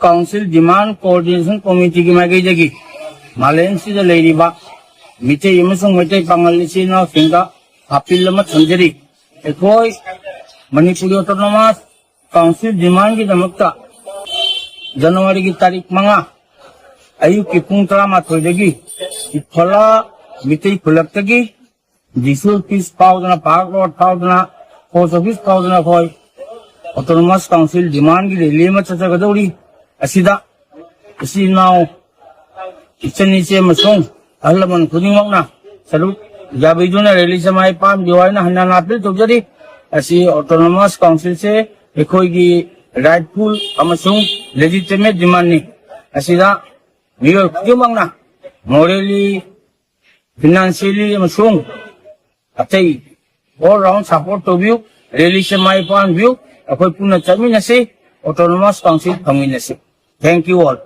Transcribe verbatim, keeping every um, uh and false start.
Council Demand Coordination Committeeꯒꯤ ꯃꯥꯏꯀꯩꯗꯒꯤ ꯃꯥꯂꯦꯝꯁꯤꯗ ꯂꯩꯔꯤꯕ ꯃꯤꯇꯩ ꯑꯃꯁꯨꯡ ꯃꯩꯇꯩ ꯄꯥꯉꯜ ꯏꯆꯤꯜ ꯏꯅꯥꯎꯁꯤꯡꯗ ꯑꯥꯄꯤꯜ ꯑꯃ ꯊꯝꯖꯔꯤ꯫ ꯑꯩꯈꯣꯏ ꯃꯅꯤꯄꯨꯔ Autonomous Council demandꯒꯤꯗꯃꯛꯇ ꯖꯅꯋꯥꯔꯤꯒꯤ ꯇꯥꯔꯤꯛ ꯃꯉꯥ ꯑꯌꯨꯛꯀꯤ ꯄꯨꯡ ꯇꯔꯥꯃꯥꯊꯣꯏꯗꯒꯤ ꯏꯝꯐꯥꯜ ꯃꯤꯇꯩ ꯈꯨꯜꯂꯛꯇꯒꯤ ꯗꯤꯁꯤ ꯑꯣꯐꯤꯁ ꯐꯥꯎꯗꯨꯅ, ꯄꯥꯔꯛ ꯔꯣꯗ ꯐꯥꯎꯗꯨꯅ, ꯄꯣꯁ ꯑꯣꯐꯤꯁ ꯐꯥꯎꯗꯨꯅ ꯑꯩꯈꯣꯏ Autonomous Council demandꯒꯤ rally ꯑꯃ ꯆꯠꯆꯒꯗꯧꯔꯤ꯫ ꯑꯁꯤꯗ ꯏꯆꯤꯜ ꯏꯅꯥꯎ, ꯏꯆꯟ ꯏꯆꯦ ꯑꯃꯁꯨꯡ ꯑꯍꯜ ꯂꯃꯟ ꯈꯨꯗꯤꯡꯃꯛꯅ ꯁꯔꯨꯛ ꯌꯥꯕꯤꯗꯨꯅ rallyꯁꯦ ꯃꯥꯏ ꯄꯥꯛꯍꯟꯕꯤꯌꯨ ꯍꯥꯏꯅ ꯍꯟꯅ ꯍꯟꯅ ꯑꯥꯄꯤꯜ ꯇꯧꯖꯔꯤ꯫ ꯑꯁꯤ Autonomous Councilꯁꯦ ꯑꯩꯈꯣꯏꯒꯤ rightful ꯑꯃꯁꯨꯡ legitimate demandꯅꯤ꯫ ꯑꯁꯤꯗ ꯃꯤꯑꯣꯏ ꯈꯨꯗꯤꯡꯃꯛꯅ morally, financially ꯑꯃꯁꯨꯡ ꯑꯇꯩ all round support ꯇꯧꯕꯤꯌꯨ꯫ Rallyꯁꯦ ꯃꯥꯏ ꯄꯥꯛꯍꯟꯕꯤꯌꯨ꯫ ꯑꯩꯈꯣꯏ ꯄꯨꯟꯅ ꯆꯠꯃꯤꯟꯅꯁꯤ, Autonomous Council ꯐꯪꯃꯤꯟꯅꯁꯤ꯫ Thank you all.